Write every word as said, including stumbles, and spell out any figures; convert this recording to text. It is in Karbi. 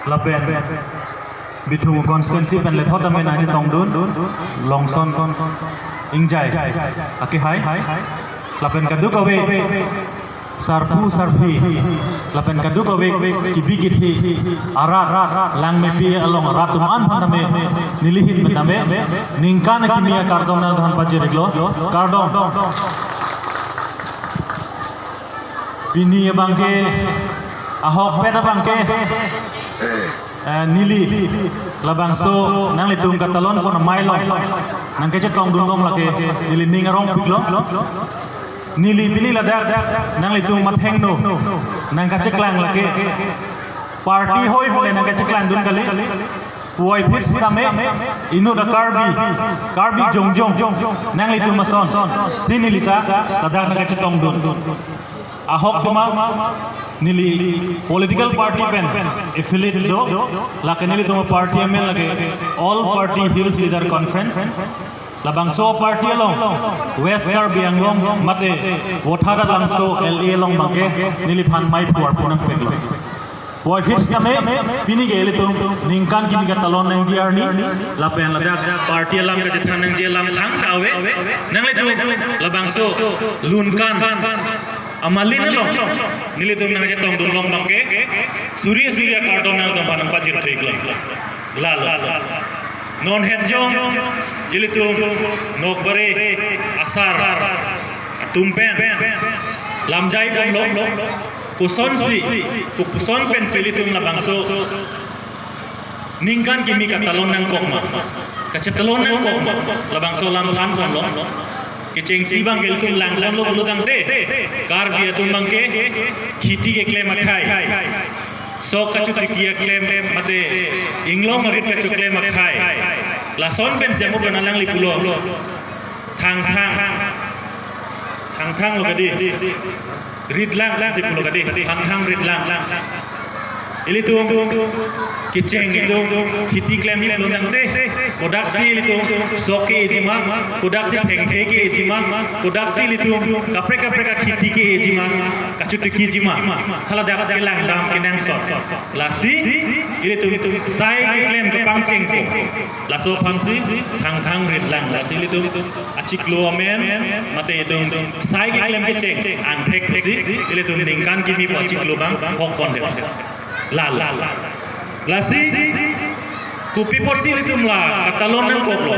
Lapen Bithung constituency pen lethot amen aje tongdun Longson Ingjai akehai. Lapen kadokave sarpo sarpi lapen kadokave kebi kethe arat Langmepi along arat atum an aphan tame nelihin pen tame ningkan kimi akardom nangphan pajir-iklo. Kardom. Pini abangke ahokpet abangke, eh, neli labangso nanglitum katalon pon amei along nangkachetongdun long lake neli ning arongpiklo. Neli pini ladak nanglitum athengno nangkacheklang lake party hoi pule nangkacheklangdun kali. Puvoiphit sitame inut a-Karbi, Karbi jongjong nanglitum ason si neli ta ladak nangkachetongdun. Ahok tema neli political party pen affiliate do, lake nelitum party amen lake All Party Hills Leader Conference. Labangso party along West Karbi Anglong mate Votharat Langso L A along abangke neliphan mei phuar punang peklo. Puvoiphit sitame pini ke ilitum ningkan kimi katalon nangji arni lapen ladak party alam kachethan nangji alam thangta ave. Nanglitum labangso lunkan amalin along nelitum nangchetongdun long abangke suri suri akardom nangtum aphan nangpajir-iklo. Lalo. Non het jong ilitum Nokbare asar atum pen lamjai bomlo. Kosonsi, koson pensi ilitum labangso ningkan kimi katalon nangkok ma, kachetalon nangkok ma, labangso alam than bomlo. Kechengsi abangke ilitum langponlo pulo tangte, Karbi atum abangke kheti keklem akhei, sok kachotiki keklem mate inglong arit kachoklem akhei. Lason pensi amo pen alangli pulo, thangthang, thangthang lo kadi, ritlang si pulo kadi, thangthang ritlang. Ilitum kecheng itum kheti klemji pulo tangte, kodaksi ilitum sok ke-eji ma, kodaksi thengthe ke-eji ma, kodaksi ilitum kaprek kaprek akheti ke-eji ma, kachotikiji ma, haladak kelang dam kenangsot. Lasi ilitum sai keklem kepangchengpo. Laso aphansi thangthang ritlang. Lasi ilitum achiklo amen mate itum sai keklem kecheng angthek pusi ilitum ningkan kimi pu achiklo abang hok pondet. Lalo. Lasi kopi apotsi ilitum la katalon nangkoklo?